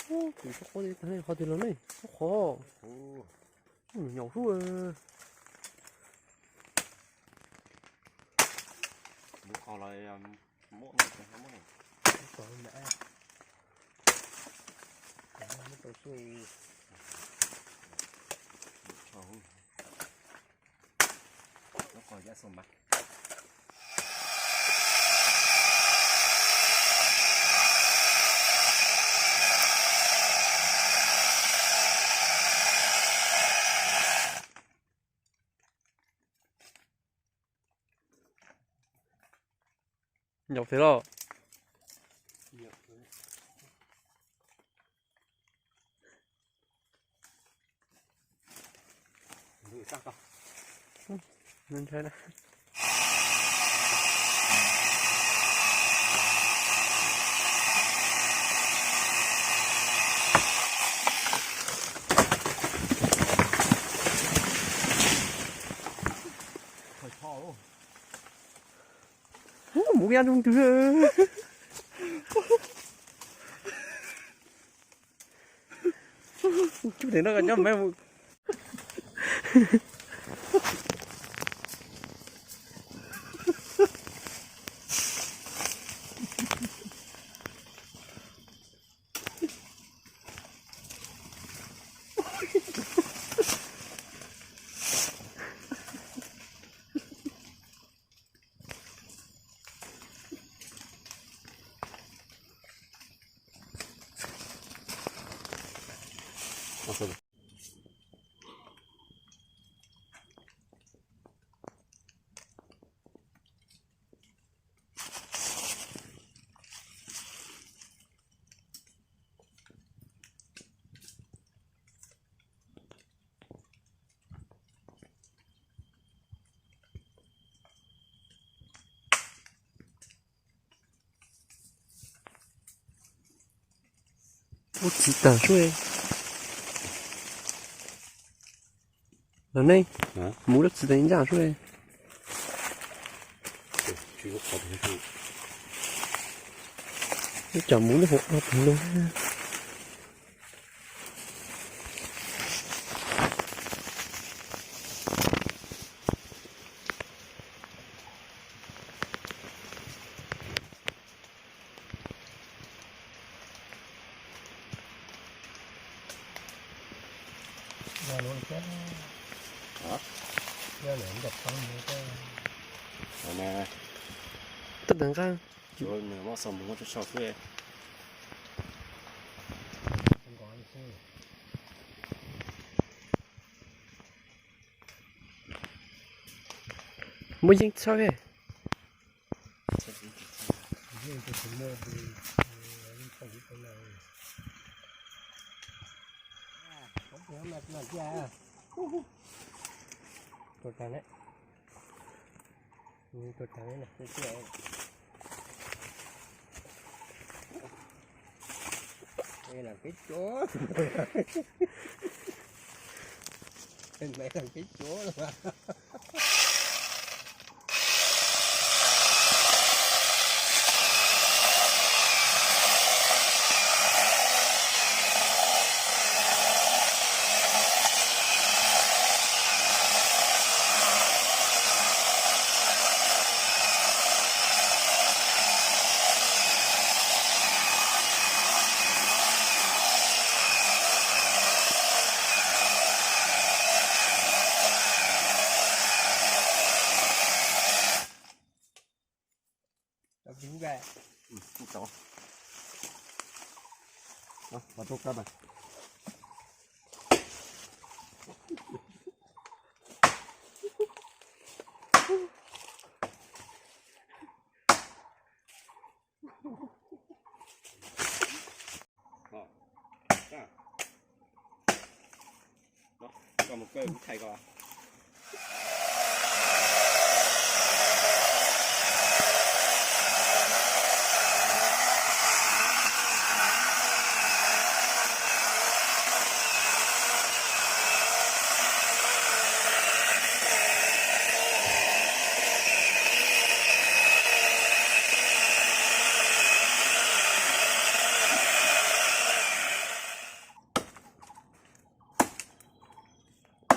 Tus sab qhov twg los ne, sab qhov. Nyaum sub. Nyaum pem los. Mus ya rau ntws. Cub tes no nyob me mus. Ub, txiv tawg sub. Los nej, mus lub txiv tawg ncaj sub. Ib tsam mus lub hauv no pem lub. Tab tawg nqaj. Muaj yeej txhawb. Lam peb cuab, lam peb cuab.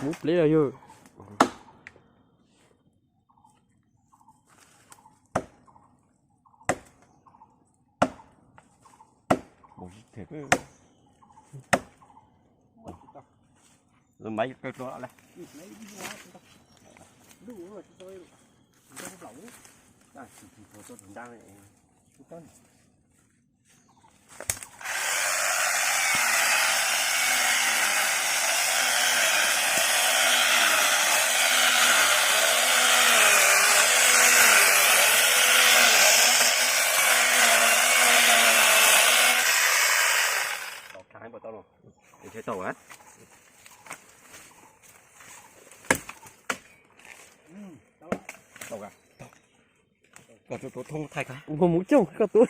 Ub, pleb los yog. Tau, tau. Koj tuav thoob thaij koj. Ua mus coob koj tuav.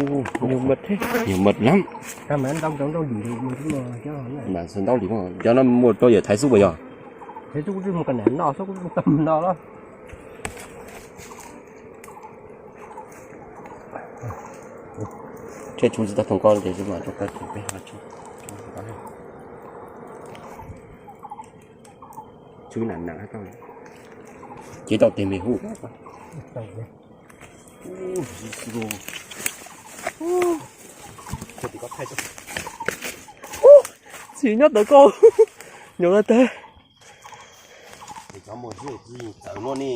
Ub, nhiều mật thế. Nhiều mật lắm. Cov no muaj rau yawm Thái Xúc puas yog? Thái Xúc mus cov nam no, Xúc mus tau no los. Tshuav tsis tau thoom ko ces mam rau koj, peb ho tshwb nam nam, ces tau tes me hub. Txiv nyob tawm koj, nyuam la tag. Cov muaj zej txwv tawm luaj ne.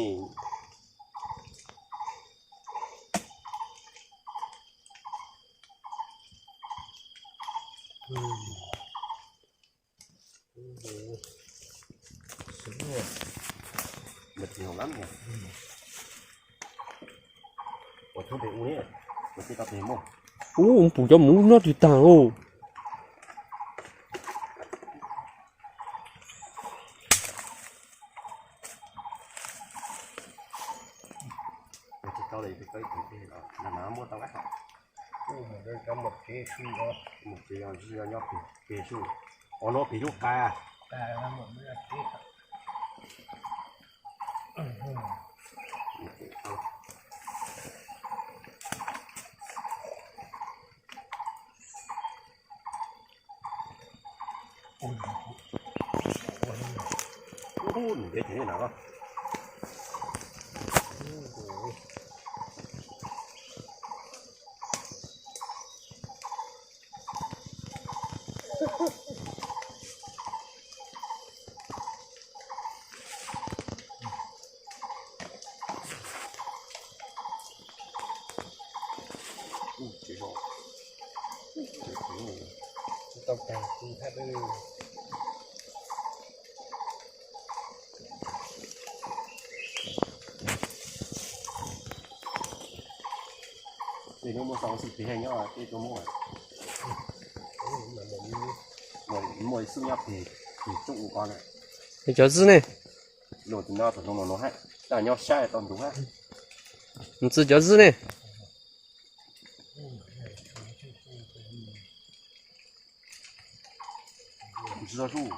Ub, pum cov muv nyob twg tag lauj. Ua no pem lub qa. Ub, nws ntev heev na. Tsis tau tag kuv thab. Tej no muaj xov xwm pem nyob tej tuaj muab. Muaj ib xub nyob pem, pem tsooj ua ko na. Cov zwj ne? Luag tus no tus no no hab, taj nyob sab tau ntu hab. Mus txwv cov zwj ne? Tsis tau zuj.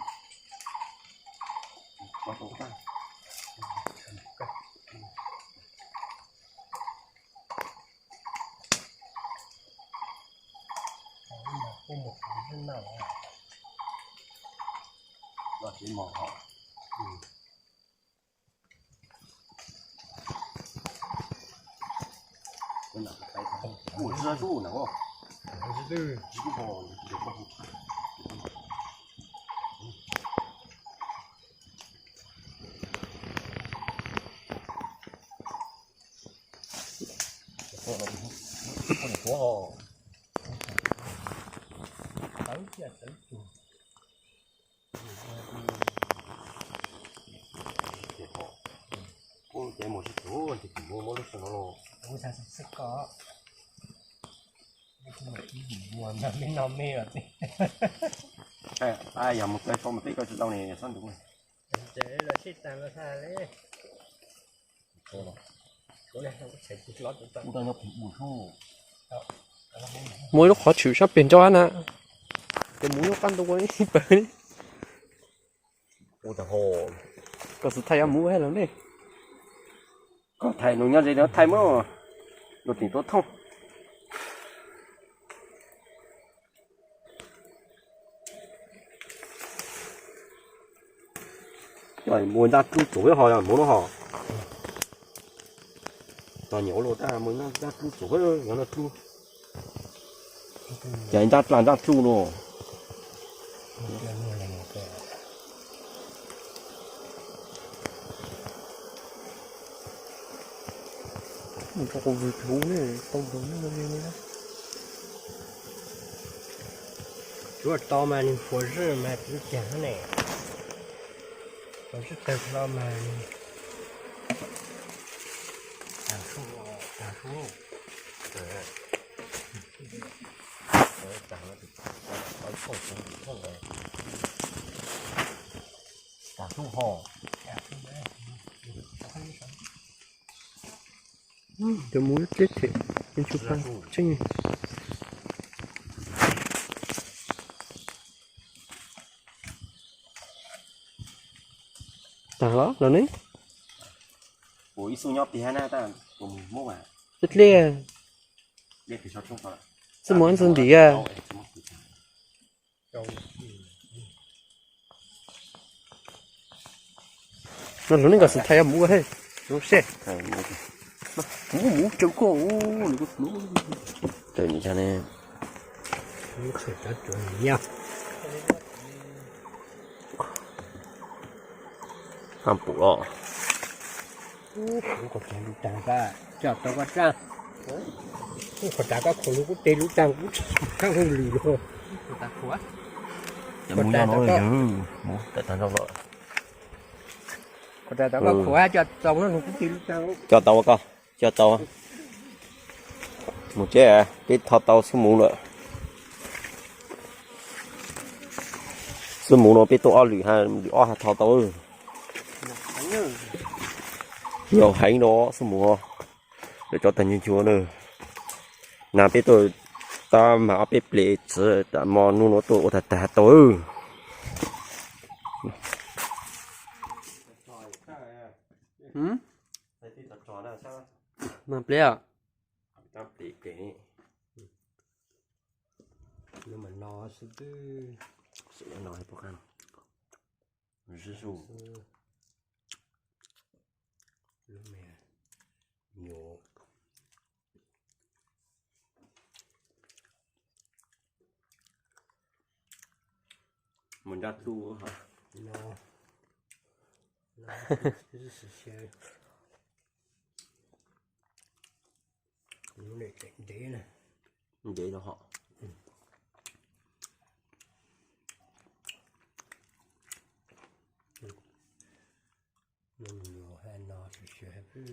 Ces mus tsis tau ces kuv muab lub sij hawm no los. Ua tag xwb koj. Mus me no me os. Yog mus kawg tso mus teb koj tsis tau ne xob ntuv. Mus ib lub qhov tshwm sab pem nraud na, ces mus nyob qab ntoo ib pawg li. Koj xav thaij yuav mus los ne? Koj thaij nws nyob ze no thaij muab luag tim tuav thooj. Ua ntaj dlub txuv ho yog mus no ho. Tog nyiam ua luaj tab mus ntaj dlub txuv, yog no dlub. Ces ntaj dlaj ntaj dlub no. Mus rau qhov vwg hauv ne, tau nrog ne. Tsuav tau mas nws huas zwj mas tsis cas ne. Huas zwj tawg hlo mas nws tag su, tag su. Tag su ho. Cov mus teb them, tseeb. Tag los los ne. Ib xub nyob pem na, ib dlej. Xwb mus ntxog ntim. No lub neej kom xav thaij yuav mus ua he, zoo seb. Mus mus tseem koj ua nws kuj pluv. Tawm nim tag ne. Pam pum los. Coj tau koj tsa. Qhov tsav koj khuam lub kub teg lub tsa kuv tsis tau lwm los. Qhov tsav tau koj khuam coj tau lub kub teg lub tsa. Coj tau koj, coj tau. Mus tsev, peb tho tau xub mus lawm. Xub mus no peb tuaj ob lwm, lwm ob ho tho tau. Yau heev no xub mus, lawv tso tag nchuv nchuv na. Nag peb tuaj tab mas ob peb ples txwv tam mo, hnub no tuaj ua tag tag tau. Mag ples os. Mus nrab tub no. Ntev no hos. Nws yuav hais no sawv sawv hais pwg.